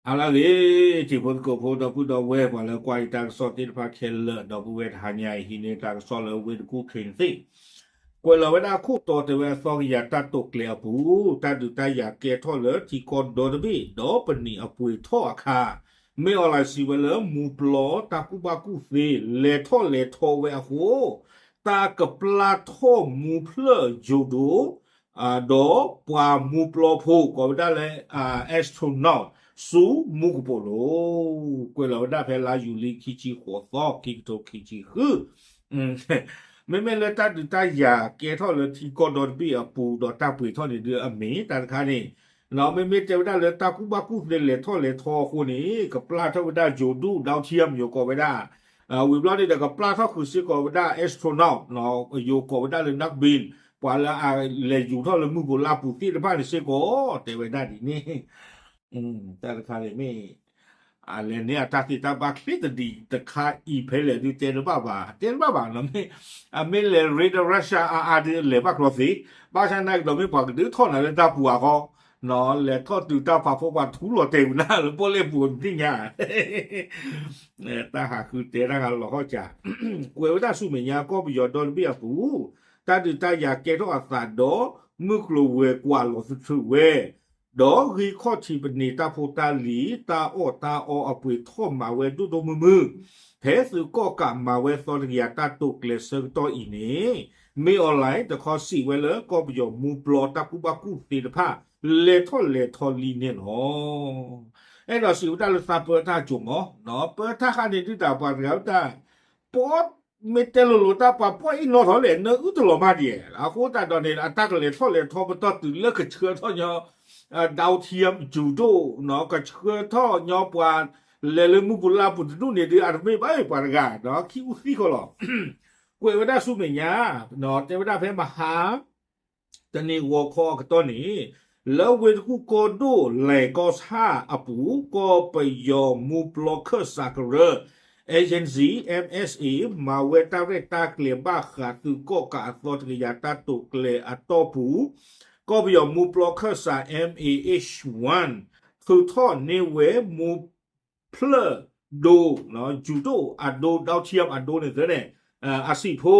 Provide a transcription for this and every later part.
အါလၢအဂ့ၤ တံၤဖိသကိးဖိ ဒီပုၢ်ဒီဝဲၢ် ပှၤလၢကွၢ်ယတၢ်ကစီၣ်သ့ၣ်တဖၣ်ခဲလၢာ် ဒီပုၢ်ဝဲၢ်တဟါညါအံၤ ဟံးန့ၢ်တၢ်ကစီၣ်လၢဝ့ၢ်တကူၣ်ခ့ၣ်သ့ၣ် ကွဲးလီၤဝဲဒၣ်အခိၣ်တီတဲဝဲအသီကယၤတၢ်တိာ်ကျဲၤအပူၤ တၢ်ဒုးတၢ်ယၤကဲထီၣ်လၢထံကီၢ်ဒီတဘ့ၣ် ဒီးပနံာ်အပှ့ၤထီၣ်အခါ မ့ၢ်အီၤလၢစံးဝဲလၢမူပျီတၢ်ကူၣ်ဘၣ်ကူၣ်သ့ လဲၤထီၣ်လဲၤထီဝဲအဃိ တၢ်ကပျၢ်ထီၣ်မူဖျၢၣ်ယိၤဒိၣ် ဒီးပှၤမူပျီဖိ ကိးဝဲဒၣ်လၢ astronaut ဆူမူကပိာ်လိၤ ကွဲးလီၤဝဲဒၣ်ဖဲလါယူၤလံခံဆံဃိးသီ ခံကထိခံဆံဃု မ့မ့ၢ်လၢတၢ်ဒုးတၢ်ယၤကဲထီၣ်လၢထံကီၢ်ဒီတဘ့ၣ်အပူၤဒီးတၢ်ပှ့ၤထီၣ်န့ၣ်ဒုးအမ့ၢ်တၢ်တခါန့ၣ် မ့မ့ၢ်တဲဝဲဒၣ်လၢတၢ်ကူၣ်ဘၣ်ကူၣ်သ့လဲၤထီၣ်လဲၤထီအဃိန့ၣ် ကပျၢ်ထီၣ်ဝဲဒၣ်ယိၤဒိၣ် ဒိးထံယၢမ်ယိၤကိးဝဲဒၣ် ဝံၤဘျီန့ၣ်ဒီးကပျၢ်ထီၣ်ဃုာ်စ့ၢ်ကီးဝဲဒၣ် astronaut ယိၤကိးဝဲဒၣ်လၢ နၢ်ဘ့ၣ် ပှၤလၢအလဲၤယူၤထီၣ်လၢမုၢ်ပူၤလါပူၤသ့ၣ်တဖၣ်န့ၣ်စ့ၢ်ကီး တဲဝဲဒၣ်ဒ်န့ၣ် တၢ်တခါန့ၣ်မ့ၢ် အလဲၤန့ၢ်အတၢ်သ့တၢ်ဘၣ်ချ့တဒံးတခါအံၤဖဲလဲၣ်ဒုးတဲတဘၣ်ဘၣ် တဲတဘၣ်ဘၣ်နီၤ မ့ၢ် အမ့ၢ်လဲၤရ့ဒီး Russia အါအါဒုးလဲၤဘၣ်ကျီသ့ ဘၣ်ဆၣ်နာ်က့ဒီးမ့ၢ်ပှၤကဒုးထီၣ်နၤလၢတၢ်ပူၤအဃီ လဲၤထီၣ်တုၤတၢ်ဖးဖီပှၤထူလီၤတဲာ်ဝံၤနၤလၢပီၣ်လဲၣ်ပူၤနသ့ၣ်ညါ တၢ်ဟးဃုတဲတၢ်ဂၤလီၤဟီၣ်ကၢ ကွဲးဝဲဒၣ်ဆူမဲာ်ညါကီၢ်ပယီၤဒီတဘ့ၣ်အပူၤ တၢ်ဒုးတၢ်ယၤကဲထီၣ်အသးဒီး မုၢ်ကျိၤဝဲၤကွာ်လီၤသထြုးဝဲ ဒီးဂံၢ်ခီၣ်ထံးပနံာ်တၢ်ဖိတၢ်လံၤ တၢ်အီၣ်တၢ်အီအပှ့ၤထီၣ်မၤဝဲဒိၣ်ဒိၣ်မုၢ်မုၢ် ဖဲသုးကီၣ်ကးမၤဝဲသီတကယၤတၢ်တိာ်ကျဲၤဆၢကတီၢ်အံၤန့ၣ် မ့ၢ်အီၤလၢတခီစံးဝဲလၢ ကီၢ်ပယီၤမူပျီတၢ်ကူၣ်ဘၣ်ကူၣ်သ့တဖၣ် လဲၤထီၣ်လဲၤထီလံန့ၣ်လီၤ. အဲၣ်ဒိးစံးဝဲဒၣ်လၢသးပၢတၢ်ကၠိမး ပၢတၢ်ခါန့ၣ်ဒုးတၢ်ပှၤတဂၤဝဲဒၣ် ပီ မ့ၢ်တဲလိၤလိၤတၢ်ပှၤပီၣ်အံၣ်နီထီၣ်လဲၣ် နအုၣ်တလီၤမၢ်ဒံး အဃိသတးဒီးန့ၣ် အတၢ်ကလဲၤထီၣ်လဲၤထီပတီၢ်တုၤလၢကဆှၢထီၣ်ညီ ဒိးထံယၢမ် ယိၤဒိၣ် ကဆှၢထီၣ်ညီပှၤ လဲၤလၢမုၢ်ပူၤလါပူၤတဒူၣ်န့ၣ်ဒုး အတမ့ၢ်ဘၣ်ပှၤတဂၤ ခံအူသံဃီလီၤ. ကွဲးဝဲဒၣ်ဆူမဲာ်ညါ တဲဝဲဒၣ်ဖဲမဟါ တနံၤဂီၤခီအကတီၢ်န့ၣ် လၢဝ့ၢ်တကူၣ်ကီၢ်ဒိၣ်လဲၤကီၢ်ဆၣ်အပူၤ ကီၢ်ပယီၤမူပျီခၢၣ်စးကရၢ Agency MSA မၤဝဲတၢ်ရဲၣ်တၢ်ကျဲၤဘၣ်ဃးသုးကီၣ်ကးအသီတကယၤတၢ်တိာ်ကျဲၤအတီၢ်ပူၤ ကီၢ်ပယီၤမူပျီခၢၣ်စး MAH one ထုးထီၣ်န့ၢ်ဝဲမူ ဖျၢၣ်ဒိ ယိၤဒိၣ်အဒိ ဒိးထံယၢမ်အဒိန့ၣ်သ့န့ၣ် အစံးဖိ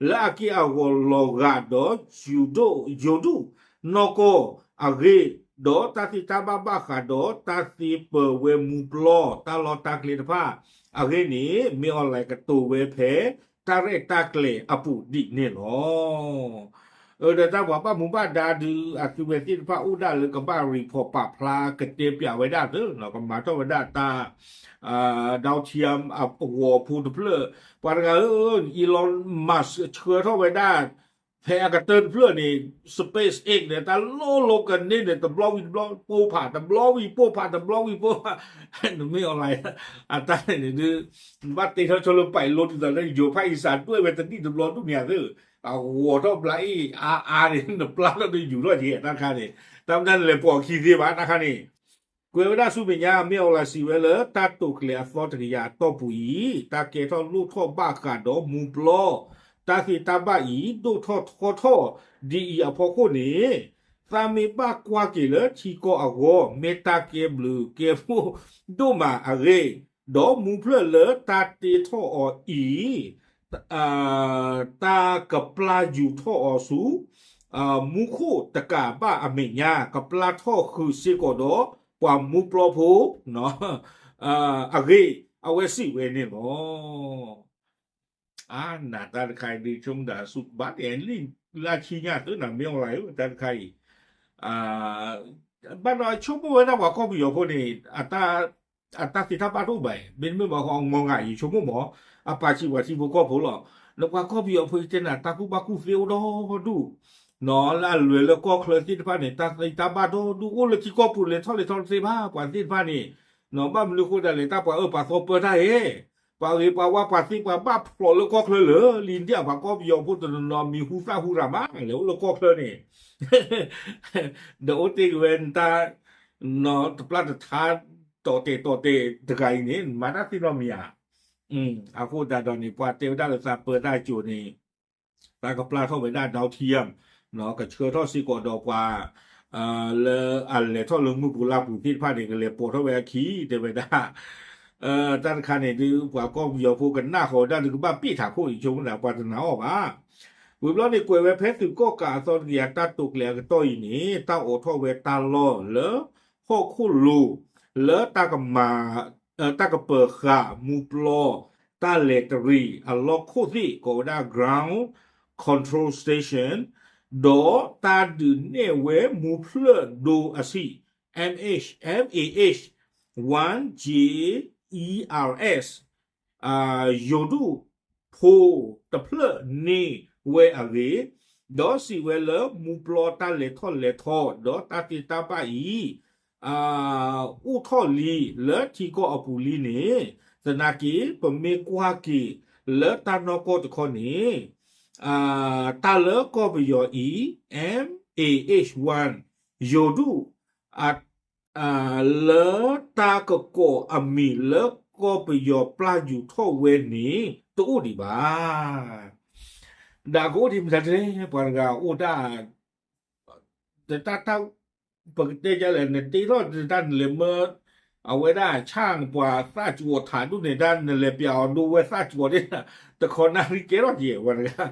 လၢအက့ၢ်အဂီၤလီၤဂာ်ဒီး ယိၤဒိၣ် ယိၤဒိၣ် နီၢ်ကီၢ်အဂ့ၢ် ဒီးတၢ်သ့တၢ်ဘၣ်ဘၣ်ဃးဒီးတၢ်သ့ပၢၤဝဲမူပျီ တၢ်လီၢ်တၢ်ကျဲတဖၣ်အဂ့ၢ်န့ၣ် မ့ၢ်အီၤလဲၤကတိၤဝဲဖဲ တၢ်ရဲၣ်တၢ်ကျဲၤအပူၤဒ်န့ၣ်လီၤ. ဒီးတၢ်ပှၤဘၣ်မူဘၣ်ဒါဒုး အသုဝဲသ့ၣ်တဖၣ်အိၣ်ဒၣ်လၢကဘၣ် report ပာ်ဖျါကတဲပၠးဝဲဒၣ်သ့ ကမၤထီၣ်ဝဲဒၣ်တၢ် ဒိးထံယၢမ်အဂီၤဖိတဖျၢၣ် ပှၤတဂၤဧၢ Elon Musk ဆှၢထီၣ်ဝဲဒၣ် ဖဲအကတၢၢ်တဖျၢၣ်န့ၣ် SpaceX န့ၣ် တၢ်လိၣ်လိကန့ၢ်န့ၣ် တဘျီဝံၤတဘျီပိၢ်ဖး တဘျီဝံၤပိၢ်ဖး တဘျီဝံၤပိၢ်ဖး နမ့ၢ်အီၤလၢ အတၢ်န့ၣ်ဒုး ဘၣ်တ့ထီၣ်ဆိလၢ pilot ဒ်သိးလၢယိၤဖးအံၤစးဒွဲၣ်ဝဲတနံၣ်တဘျီဒူၣ်န့ၣ်သ့ အဂီၤထီၣ်ဘျါအံၤ အါအါန့ၣ် နပျၢ်ထီၣ်ဒုးယူၤထီၣ်က့ၤတၢ်တခါန့ၣ် တၢ်မတၤနလဲၤပိာ်အခံသ့ဘၣ်တၢ်ခါန့ၣ် ကွဲးဝဲဒၣ်ဆူမဲာ်ညါ မ့ၢ်အီၤလၢစံးဝဲလၢ တၢ်တိာ်ကျဲၤအသီတကယၤအတီၢ်ပူၤအံၤ တၢ်ကဲထီၣ်လိၣ်ထီၣ်ဘၣ်ဃးဒီးမူပျီ တၢ်သ့တၢ်ဘၣ်အံၤ ဒိၣ်ထီၣ်ထီထီၣ် ဒ်အံၤအဖီခိၣ်န့ၣ် သးမ့ၢ်ဘၣ်ကွၢ်က့ၤလၢထံကီၢ်အဂီၢ် မ့ၢ်တၢ်ကဲဘျုးကဲဖှိၣ်ဒိၣ်မးအဂ့ၢ် ဒီးမူဖျၢၣ်လၢတၢ်တ့ထီၣ်အီၤအံၤ တၢ်ကပျၢ်ယူၤထီၣ်အီၤဆူ မူခိၣ်တကးဘၣ်အမဲာ်ညါ ကပျၢ်ထီၣ်ဃုာ်စ့ၢ်ကီးဒီး ပှၤမူပျီဖိ အဂ့ၢ် အဝဲစံးဝဲန့ၣ်လီၤ. အါ နတၢ်တခါအံၤဒုး ဆိကမိၣ်တၢ်ဆူၣ်ဘၣ်တဲလံ လၢခံညါသ့နၤ မ့ၢ်အီၤလၢ တၢ်တခါအံၤ ဘၣ်ဒီးဆိကမိၣ်ဝဲဒၣ်ပှၤကီၢ်ပယီၤဖိန့ၣ် အတၢ်သ့တၢ်ဘၣ်တအိၣ်ဘၣ် မ့တမ့ၢ်ဘၣ်ဃီအငီၢ်ငါအံၤ ဆိကမိၣ်မး အပာ်စံးပှၤထံဖိကီၢ်ဖိလီၤ. လၢပှၤကီၢ်ပယီၤဖိအံၤတဲနၤ တၢ်ကူၣ်ဘၣ်ကူၣ်သ့အိၣ်ဒီဒူၣ် လၢအလွဲၢ်လၢကီၢ်ချၢသ့ၣ်တဖၣ်န့ၣ် တၢ်သ့တၢ်ဘၣ်ဒီဒူၣ် အိၣ်လၢထံကီၢ်ပူၤလဲၤထီၣ်လဲၤထီတသ့ဘၣ် ပှၤသ့ၣ်တဖၣ်န့ၣ် ဘၣ်မနုၤအဃိသတးလဲၣ် တၢ်ပှၤအၢပှၤသီပၢတၢ်ဧ့ ပှၤဂ့ၤပှၤဝါပှၤသ့ပှၤဘၣ်ဖျိးလၢကီၢ်ချၢလၢ လံဒၣ်ပှၤကီၢ်ပယီၤဖိတနီၤနီၤ မံၤဟူသၣ်ဟူရၤမး လဲၤအိၣ်လၢကီၢ်ချၢန့ၣ် ဒီးအိၣ်တ့ၢ်က့ၤဝဲနတၢ် တပျၢ်တထါ တီၢ်တဲာ်တီၢ်တဲာ်တဂၤအံၤန့ၣ် မၤတၢ်သ့နီတမံၤဧါ. အဃိသတးဒီးန့ၣ် ပှၤတဲဝဲဒၣ်လၢသးပၢတၢ်ကၠိၤန့ၣ် တၢ်ကပျၢ်ထီၣ်ဝဲဒၣ် ဒိးထံယၢမ် ကဆှၢထီၣ်စ့ၢ်ကီးဒီးပှၤ လၢအလဲၤထီၣ်လၢမုၢ်ပူၤလါပူၤသ့ၣ်တဖၣ်န့ၣ် ကလဲၤပိာ်ထီၣ်ဝဲအခံ တဲဝဲဒၣ် တၢ်တခါန့ၣ်ဒုး ပှၤကီၢ်ပယီၤဖိကနၣ်ဃီၤဝဲဒၣ်ဒုး ကဘၣ်ပ့ၢ်ထးခိၣ်အံၤ ဆိကမိၣ်သးပှၤတနာ်အီၤဘၣ်. ဝံၤဘျီန့ၣ် ကွဲးဝဲဖဲသုးကီၣ်ကးအသီတကယၤတၢ်တိာ်ကျဲၤအကတီၢ်အံၤန့ၣ် တၢ်အိးထီၣ်ဝဲတၢ်လီၢ်လၢ ဟီၣ်ခိၣ်လိၤ လၢတၢ်ကမၤ တၢ်ကပၢၤဃာ်မူပျီ တၢ်လဲၤတရံးအလီၢ်ခိၣ်သ့ၣ် ကိးဝဲဒၣ် ground control station ဒီးတၢ်ဒုးနဲၣ်ဝဲမူဖျၢၣ်ဒိအဆံး MH, MAH one J E R S ယိၤဒိၣ်ဖိတဖျၢၣ်န့ၢ်ဝဲအဂ့ၢ်, ဒီးစံးဝဲလၢမူပျီတၢ်လဲၤထီၣ်လဲၤထီ ဒီးတၢ်သ့တၢ်ဘၣ်အံၤ အိၣ်ထီၣ်လံလၢထံကီၢ်အပူၤလံန့ၣ် သနာ်က့ ပမ့ၢ်ကွၢ်က့ၤလၢတၢ်နီၢ်ကီၢ်တခီန့ၣ် တၢ်လၢကီၢ်ပယီၤအံၤ M A H one ယိၤဒိၣ် လၢတၢ်ကကိးအမံၤလၢကီၢ်ပယီၤပျၢ်ယူၤထီၣ်ဝဲန့ၣ် တအိၣ်ဒံးဘၣ်. ဒီးကအိၣ်ဒံးမတၤတလဲၣ် ပှၤတဂၤအိၣ်ဒၣ် တၢ်တၢ် ပကတဲဒ်လဲၣ် နတ့ထီၣ်တၢ်နလဲၤမၢ အဝဲဒၣ်ဆၣ်ပှၤသၣ်ကၠိထးဒိၣ်န့ၣ် တၢ်နလဲၤပျးအီၤဒိဝဲသၣ်ကၠိန့ၣ် တခီနၣ်ရံၣ်ကဲထီၣ်က့ၤ ပှၤတဂၤ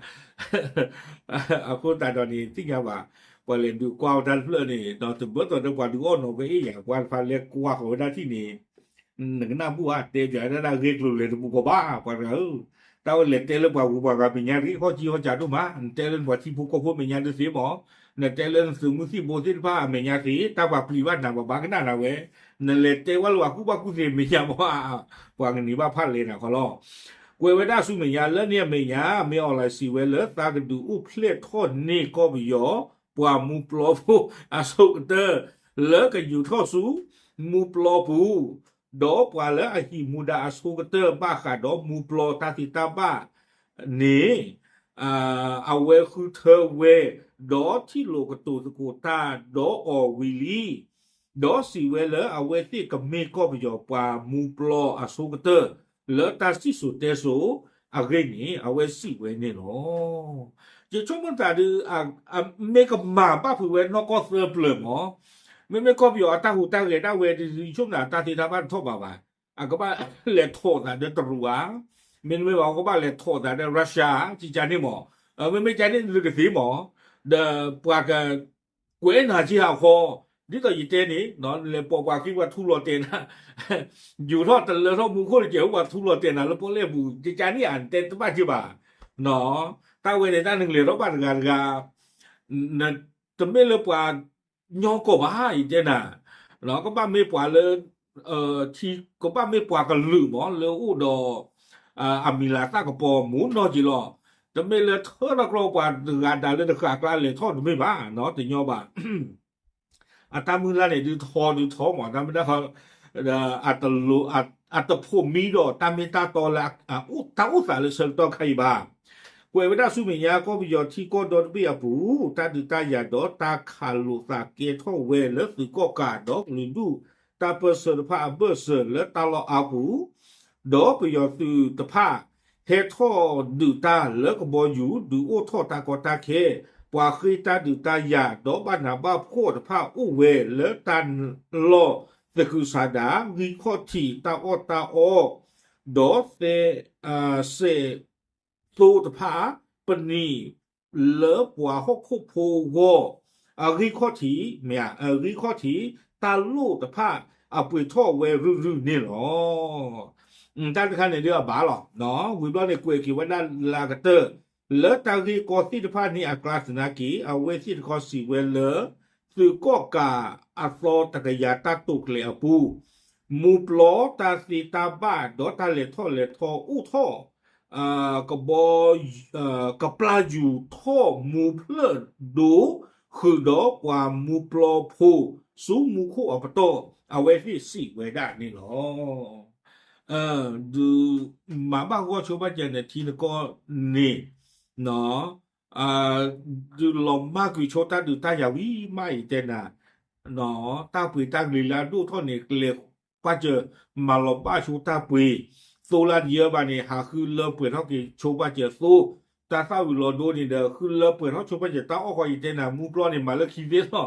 အဃိသတးဒီးန့ၣ် သ့ၣ်ညါဘၣ် ပှၤလဲၤဒုးကွၢ်ဝဲတၢ်တဖျၢၣ်န့ၣ် ဒီးတဘၢၣ်သိးဒီးပှၤဒုးအီၣ်နီၤဝဲအ့ၣ်ယၤ ပှၤတဖၣ်လဲၤကွၢ်ဃီၤဝဲဒၣ်ထံၣ်န့ၣ် နကနၢ်ဘူၣ်ဧါ တဲပၠးဝဲဒၣ်ဂ့ၢ်ကျိၤလဲၤတပူၤဃီဘၣ် ပှၤတဂၤဧၢ, တၢ်ဝဲလဲၤတဲလၢပှၤဂုၤပှၤဂၤမဲာ်ညါတဂ့ၤ ဟီၣ်ကံဟီၣ်ကၠးဒိၣ်မး နတဲလၢနပှၤထံဖိကီၢ်ဖိမဲာ်ညါတသ့မး, နတဲလၢနသုးမုၢ်သံၣ်ဘိသ့ၣ်တဖၣ်အမဲာ်ညါသ့ တၢ်ပှၤပျံၤဘၣ်နၤပှၤဘၣ်ကနၣ်နၤဝဲ, နလဲၤတဲဝဲလၢပှၤကူၣ်ဘၣ်ကူၣ်သ့မဲာ်ညါမး ပှၤကနံၤဘၣ်ဖၣ်လဲၤနၤခီလီၤ. ကွဲးဝဲဒၣ်ဆူမဲာ်ညါလၢန့ၣ်အမဲာ်ညါ မ့ၢ်အီၤလၢစံးဝဲလၢသးကဒုးအိၣ်ဖျဲၣ်ထီၣ်န့ၢ်ကီၢ်ပယီၤ ပှၤမူပျီဖိအဆိကတၢၢ် လၢကယူၤထီၣ်ဆူ မူပျီပူၤ, ဒီးပှၤလၢအဟံးမူဒါအဆိကတၢၢ်ဘၣ်ဃးဒီးမူပျီတၢ်သ့တၢ်ဘၣ်န့ၣ် အဝဲဃုထၢဝဲ ဒီးထံၣ်လိာ်ကတိၤသကိးတၢ်ဒီးအီၤဝံၤလံ ဒီးစံးဝဲလၢအဝဲသ့ၣ်ကမ့ၢ်ကီၢ်ပယီၤပှၤမူပျီအဆိကတၢၢ် လၢတၢ်စံၣ်စိၤတဲစိၤအဂ့ၢ်န့ၣ် အဝဲစံးဝဲန့ၣ်လီၤ. ယဆိကမိၣ်သးဒုး မ့ၢ်ကမၤဘၣ်ဖုးဝဲနီၢ်ကီၢ်သၢပျၢၤမး, မ့မ့ၢ်ကီၢ်ပယီၤအတၢ်ဟူးတၢ်ဂဲၤဒၣ်ဝဲဒုး ယဆိကမိၣ်သးတၢ်သ့တၢ်ဘၣ်တထီၣ်ဘးဘၣ်, အကဘၣ်လဲၤထီၣ်သးဒီးတရူးဧါ, မ့တမ့ၢ်ဘၣ် ကဘၣ်လဲၤထီၣ်သးဒီး Russia ကကန့ၣ်မး, မ့မ့ၢ်ကန့ၣ်နကသ့မး, ဒီးပှၤက ကွဲးနၤက့ၤဟးဃီ, ဒ်သိးယတဲန့ၣ် လဲၤပိာ်ပှၤခံပှၤထူလီၤတဲာ်နၤ, ယူၤထီၣ်တလၢထီၣ်မူခိၣ်တကဲး ပှၤထူလီၤတဲာ်နၤလၢပီၣ်လဲၣ်ပူၤ ကကန့ၣ်ဧါ နတဲတဘၣ်က့ၤဘၣ်, တၢ်ဝဲန့ၣ်တၢ်နကလဲၤထီၣ်ဘၣ်တဂၤတဂၤ, တမ့ၢ်လၢပှၤညီကီၢ်ဘၣ် ယတဲနၤ, ကဘၣ်မ့ၢ်ပှၤလၢ ထံ ကဘၣ်မ့ၢ်ပှၤကလုာ်မး လၢအိၣ်ဒီး အမံၤလၤသၣ်ကပီၤမူနီၢ်က့ၤလီၤ. တမ့ၢ်လၢထၢတၢ်ကျီပှၤတဂၤဒၣ်လၢတဃၣ်ကျါလဲၤထီၣ်တမ့ၢ်ဘၣ်, တညီဘၣ်. အတၢ်မုၢ်လၢ်န့ၣ်ဒုးထီဒုးထီမး တၢ်မ့ၢ်တၢ် အတဖိးမံဒီးတၢ်မ့ၢ်တၢ်တီလၢ တၢ်အိၣ်သးလၢဆၢကတီၢ်ခါအံၤဘၣ်. ကွဲးဝဲဒၣ်ဆူမဲာ်ညါ ကီၢ်ပယီၤထံကီၢ်ဒီတဘ့ၣ်အပူၤ တၢ်ဒုးတၢ်ယၤဒီးတၢ်ခးလိာ်သးကဲထီၣ်ဝဲလၢသုးကီၣ်ကးဒီးကလုာ်ဒူၣ် တၢ်ပၢၢ်ဆၢတဖၣ်အဘၢၣ်စၢၤလၢတၢ်လီၢ်အါပူၤ ဒီးပယီၤသုးတဖၣ် ဟဲထီၣ်ဒုးတၢ်လၢကဘီယူၤ ဒုးအိၣ်ထီၣ်တၢ်ကီတၢ်ခဲ, ပှၤဃ့တၢ်ဒုးတၢ်ယၤ ဒီးဘၣ်နးဘၣ်ဖှီၣ်တဖၣ်အိၣ်ဝဲလၢတၢ်လီၢ်သကုၤဆးဒး ဂံၢ်ခီၣ်ထံးတၢ်အီၣ်တၢ်အီ ဒီးသဲ စဲးသိတဖၣ် ပနံာ်လၢပှၤဟီၣ်ခိၣ်ဖိဂီၢ် အဂံၢ်ခီၣ်ထံး မ့ၢ် အဂံၢ်ခီၣ်ထံး တၢ်လိၣ်တဖၣ်အပှ့ၤထီၣ်ဝဲရုၢ်ရုၢ်န့ၣ်လီၤ. တၢ်တခါန့ၣ်ဒုးအဘၣ်လီၤ. ဝံၤဘျီန့ၣ် ကွဲးက့ၤဝဲဒၣ်လၢအကတၢၢ် လၢတၢ်ဂ့ၢ်ကီသ့ၣ်တဖၣ်န့ၣ်အကျါသနာ်က့ အဝဲသ့ၣ်တခီစံးဝဲလၢ သုးကီၣ်ကးအသီတကယၤတၢ်တိာ်ကျဲၤအပူၤ မူပျီတၢ်သ့တၢ်ဘၣ်ဒီးတၢ်လဲၤထီၣ်လဲၤထီအိၣ်ထီၣ် ကဘီ ကပျၢ်ယူၤထီၣ်မူဖျၢၣ်ဒိ ဃုာ်ဒီးပှၤမူပျီဖိ ဆူမူခိၣ်အပတီၢ် အဝဲသ့ၣ်စံးဝဲဒၣ်န့ၣ်လီၤ. ဒုးမၤဘၣ်ဂီၢ်ဆိဘၣ်စၢၤနထံနကီၢ်န့ၣ် ဒုးလီၤမၢ်ကွံာ်ဆိတၢ်ဒုးတၢ်ယၤဝံၤမးအံၤတဲနၤ, တၢ်ပှ့ၤတၢ်ကလံၤလၢအဒိၣ်ထီၣ်န့ၣ် ကလဲၤကွၢ်စၢၤမၤလီၤဘၣ်ဆိတၢ်ပှ့ၤ, သိလၢတယၢဘၣ်န့ၣ် ဟးဃုလၢပှဲၤထီၣ်က့ၤဆိဘၣ်စၢၤသိ, တၢ်သၣ်ဝံၤလီၤဒိန့ၣ်ဒီး ဃုလၢပှဲၤထီၣ်ဆိဘၣ်စၢၤတၢ်အီၣ်ဃီအံၤတဲနၤ မူပျီန့ၣ် မၤလၢခံသ့လီၤ.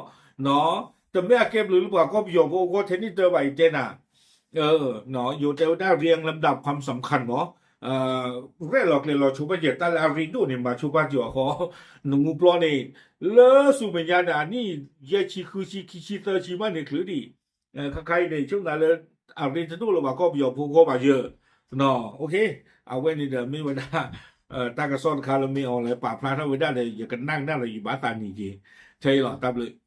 တမ့ၢ်အကဲဘျုးလၢပှၤကီၢ်ပယီၤဖိအဂီၢ်ထဲန့ၣ်တၢ်ဘၣ် ယတဲနၤ, ယိၤတဲဝဲဒၣ် เรียงลำดับความสำคัญ မး, ရဲၣ်လီၤကျဲၤလီၤဆိဘၣ်ယဲၢ် တၢ်လၢအရ့ဒိၣ်န့ၣ် မၤဆိဘၣ်ယဲၢ်အဃိ, နမူပျီန့ၣ် လၢဆူမဲာ်ညါန့ၣ် အနံၣ်ယဲၢ်ဆံဃုဆံ ခံဆံသၢဆံဘၣ်န့ၣ်ချုးဒံး, ခဲခါအံၤန့ၣ် ဆိကမိၣ်လၢ အရ့တဒိၣ်လၢပှၤကီၢ်ပယီၤဖိအဂီၢ်ဘၣ်ယဲၢ်, အဝဲန့ၣ်ဒီးမ့ၢ်ဝဲဒၣ် တၢ်ကစီၣ်တခါလၢမ့ၢ်အီၤလဲၤပာ်ဖျါထီၣ်ဝဲဒၣ်ဒီး ယကနၣ်ကနၣ်ဒီးယဘၣ်သးနံၤက့ၤ, ထဲအံၤလီၤ တၢ်ဘျုး